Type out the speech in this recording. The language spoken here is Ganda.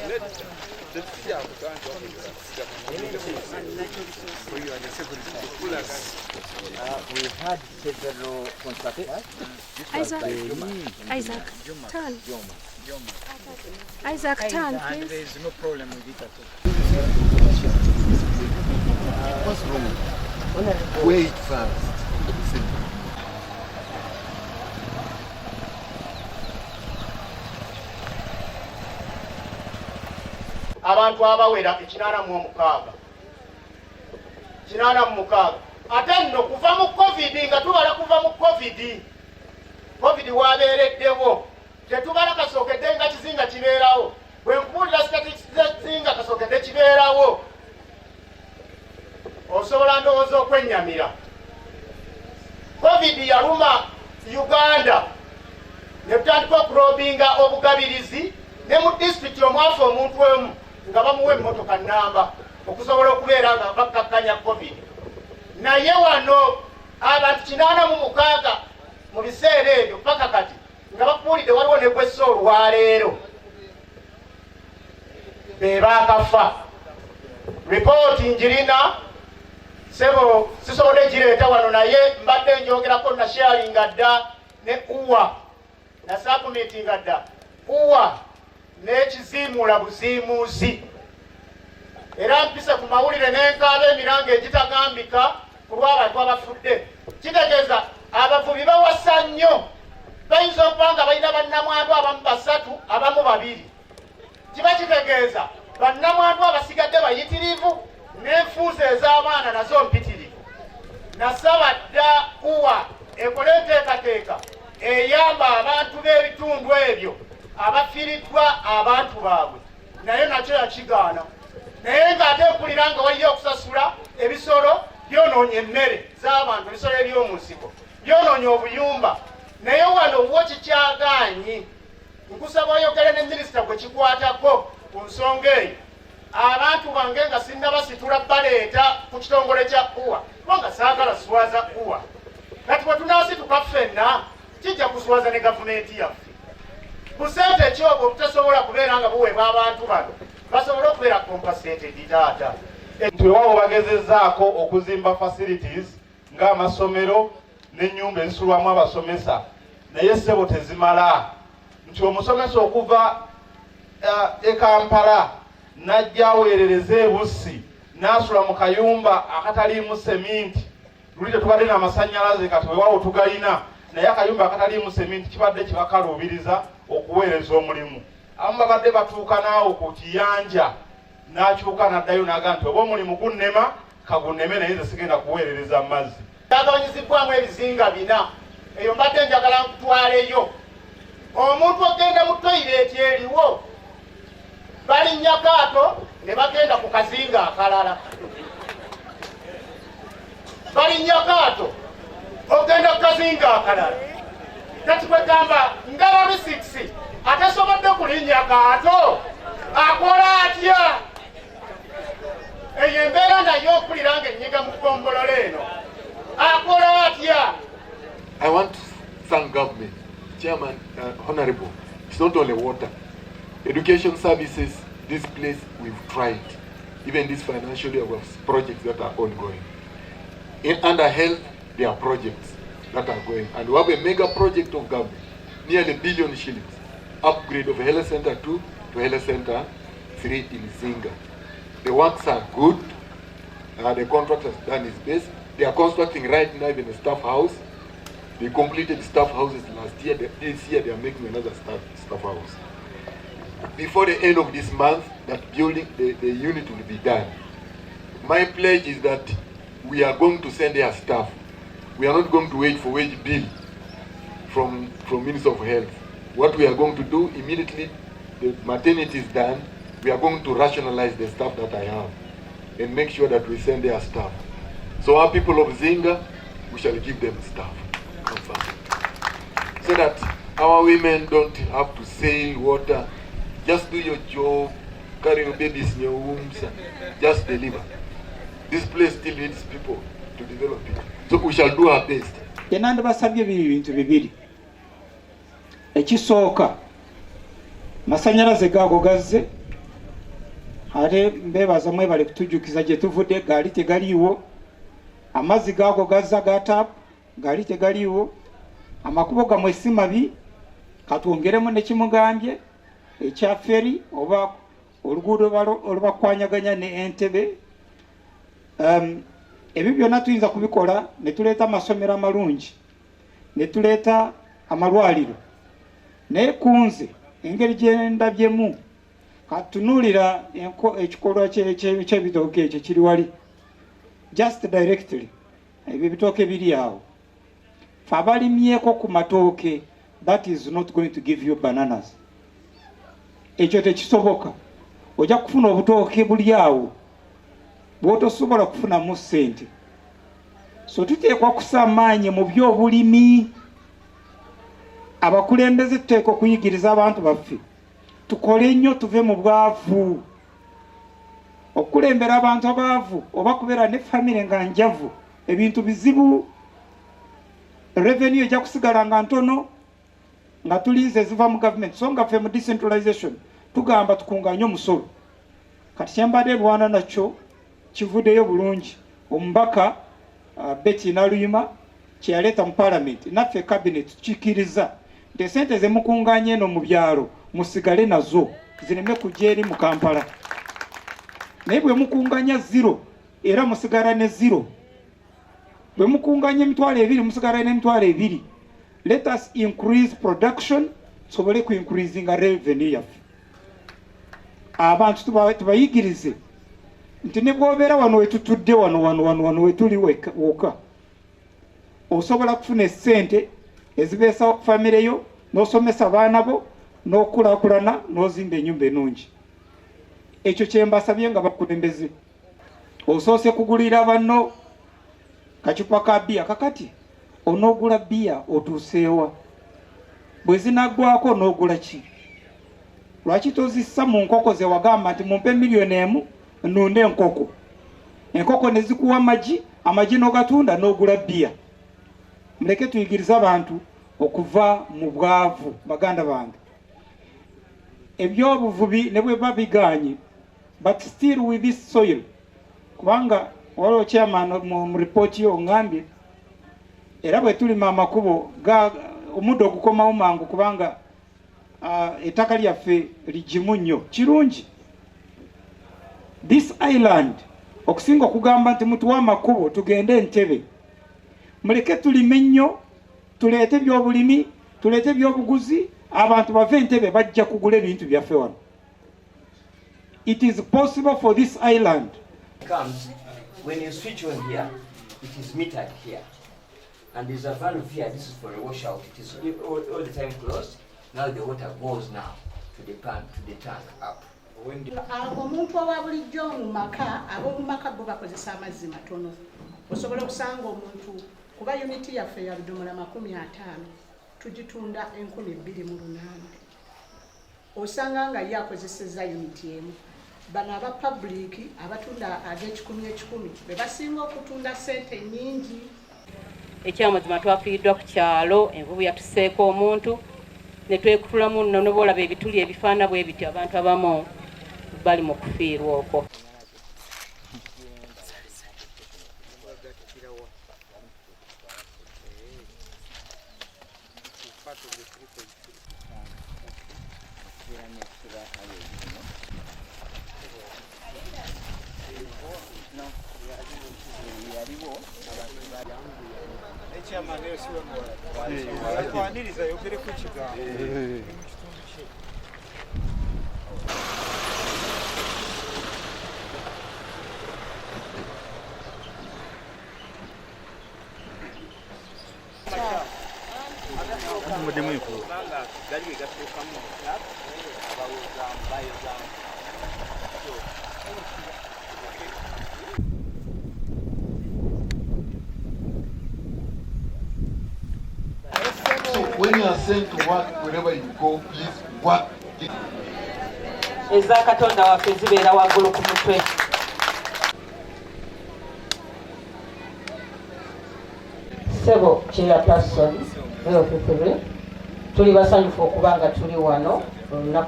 We had several contractors. Isaac, Isaac, turn. Isaac, turn, And please. there is no problem with it at all. What's wrong? Wait first. Listen. Abantu abawera 86, 86. Ate nno kuva mu COVID, nga tubala kuva mu COVID, COVID wabeereddewo, tetubala kasookedde nga kizinga kibeerawo. Bwe nkubuulira statistics z'ekizinga kasookedde kibeerawo, osobola ndowooza okwennyamira. COVID yaluma Uganda ne tutandika okulobinga obugabirizi, ne mu disitulikiti omwafa omuntu omu nga bamuwa emmotoka nnamba okusobola okubeera nga bakkakkanya COVID. Naye wano abantu 86 mu biseera ebyo paka kati nga bakubuulidde waliwo ne gwessa olwaleero be baakafa. Ripooti njirina, sebo, sisobodde gireeta wano, naye mbadde njogerako nasharinga dda ne uwa nasubmitinga dda uwa n'ekiziimuula buziimuuzi, era mpise ku mawulire n'enkaaba emiranga egitagambika ku lw'abantu abafudde. Kitegeeza abavubi bawasa nnyo, bayinza okuba nga balina bannamwandu abamu basatu, abamu babiri. Kiba kitegeeza bannamwandu abasigadde bayitirivu, n'enfuuzi ez'abaana nazo mpitirivu. Nasaba dda uwa ekole enteekateeka eyamba abantu b'ebitundu ebyo abafiiriddwa abantu baabwe, naye nakyo yakigaana. Naye ng'ate mpulira nga waliyo okusasula ebisolo byonoonya emmere z'abantu, ebisolo eby'omu nsiko byonoonya obuyumba, naye wano wo kikyagaanyi. Nkusaba oyogere ne minisita gwe kikwatako ku nsonga eyo. Abantu bange nga sinnabasitula baleeta ku kitongole kya UWA, kubanga saagala swaza UWA. Kati bwe tunaasituka ffenna kijja kuswaza ne gavumenti yaffe. Busente ki obwo obutasobola kubeera nga buweebwa abantu bano basobole okubeera compensated, taata? Nti weewaawo bagezezzaako okuzimba facilities ng'amasomero n'ennyumba ezisulwamu abasomesa, naye ssebo tezimala, nti omusomesa okuva e Kampala n'ajja aweerereza e Bussi n'asula mu kayumba akataliimu seminti. Luli tetubadde n'amasannyalaze, kati weewaawo tugalina, naye akayumba akataliimu seminti kibadde kibakaluubiriza okuweereza omulimu. Abamu babadde batuuka naawo ku kiyanja n'akyuka n'addayo n'agamba nti oba omulimu gunnema kagunneme, naye nze sigenda kuweerereza mu mazzi. Kyagabanyizibbwamu ebizinga bina. Eyo mbadde njagala nkutwaleyo. Omuntu ogenda mu toyireeti eriwo, balinnya kaato ne bagenda ku kazinga akalala, balinnya kaato ogenda ku kazinga akalala. Kati kwegamba ndaba receipts, atasobodde kulinnya kaato akola atya? Eyo embeera naye okulira nga ennyiga mu ggombolola eno, akola atya? I want to thank government, Chairman, Honorable. It's not only water. Education services, this place we've tried. Even this financial year, we have projects that are ongoing. In under health, there are projects that are going. And we have a mega project of government, nearly 1 billion shillings, upgrade of Health Center 2 to Health Center 3 in Zinga. The works are good. The contract has done its best. They are constructing right now even a staff house. They completed staff houses last year. This year they are making another staff house. Before the end of this month, that building, the unit will be done. My pledge is that we are going to send their staff. We are not going to wait for wage bill from Minister of Health. What we are going to do immediately, the maternity is done, we are going to rationalize the staff that I have and make sure that we send their staff. So our people of Zinga, we shall give them staff. Confirm. So that our women don't have to sail water. Just do your job, carry your babies in your wombs, and just deliver. This place still needs people to develop it. So we shall do our best. Kyenandibasabye biri bintu bibiri. Ekisooka, masanyalaze gaago gazze. Ate mbebaza mwebale kutujjukiza gye tuvudde, gaali tegaliiwo, amazzi gaago gazza ga taapu gaali tegaliiwo, amakubo gammwe si mabi, katwongeremu ne kimugambye ekya ferry oba oluguudo olubakwanyaganya ne Entebbe. Ebyo byonna tuyinza kubikola ne tuleeta amasomero amalungi, ne tuleeta amalwaliro. Naye kunze engeri gye ndabyemu, katunuulira ekikolwa ky'ebitooke ekyo kiri wali just directly, ebyo ebitooke biri awo. Ffe abalimyeko ku matooke, that is not going to give you bananas. Ekyo tekisoboka. Ojja kufuna obutooke buli awo bw'otosobola kufunamu ssente. So tuteekwa kussa amaanyi mu byobulimi. Abakulembeze tuteekwa okuyigiriza abantu baffe tukole nnyo tuve mu bwavu. Okukulembera abantu abaavu oba kubeera ne famire nga njavu ebintu bizibu. Revenue ejja kusigala nga ntono nga tulinze eziva mu gavumenti, so nga ffe mu decentralization tugamba tukunganye omusolo. Kati kyembadde lwana nakyo kivuddeyo bulungi. Omubaka Betty Naluyima kye yaleeta mu parliament, naffe cabinet tukikkiriza nti esente ze mukunganye eno mu byalo musigale nazo zireme kujja eri mu Kampala. Naye bwe mukunganya zero era musigala ne zero, bwe mukunganya 20,000 musigala n'emitwalo ebiri. Let us increase production tusobole ku increasinga revenue yaffe. Abantu tubayigirize nti ne bw'obeera wano wetutudde wano wano wano wano wetuli wokka, osobola kufuna essente ezibeesawo famire yo, n'osomesa abaana bo, n'okulaakulana, n'ozimba ennyumba ennungi. Ekyo kye mbasabye nga bakulembeze. Osoose kugulira banno kacupa ka bbiya, kakati onoogula bbiya otuuseewa? Bwe zinaggwako onoogula ki? Lwaki tozissa mu nkoko ze wagamba nti mumpe 1,000,000 nnunde enkoko? Enkoko ne zikuwa amagi, amagi n'ogatunda n'ogula bbiya. Muleke tuyigirize abantu okuva mu bwavu, baganda bange. Ebyobuvubi ne bwe biba biganye, but still with this soil, kubanga waliwo chairman mu report yo ngambye era bwe tulima amakubo omuddo ogukomawo mangu, kubanga ettaka lyaffe ligimu nnyo. Kirungi this island okusinga okugamba nti mutuwe amakubo tugende Entebbe. Muleke tulime nnyo, tuleete ebyobulimi, tuleete ebyobuguzi, abantu bave Entebbe bajja kugula ebintu byaffe wano. It is possible for this island. Comes when you switch on here, it is metered here. And there's a valve here, this is for a washout. It is all the time closed. Now the water goes now to the pan, to the tank up. Omuntu owa bulijjo mu maka, ab'omu maka bo bakozesa amazzi matono. Osobola okusanga omuntu, kuba uniti yaffe ya bidomola 50, tugitunda 2,800. Osanga nga ye akozesezza uniti emu. Bano aba public abatunda ag'ekikumi ekikumi be basinga okutunda ssente nnyingi. Ekyamazima twafiiriddwa ku kyalo, envubu yatuseeko omuntu ne twekutulamu nno, ne bw'olaba ebituli ebifaana bwe bityo, abantu abamu bali mu kufiirwa okwo. So when you are sent to work, wherever you go, please work. Eza Katonda waffe zibeera waggulu ku mutwe. Ssebo Chairperson, LP3, tuli basanyufu okuba nga tuli wano olunaku.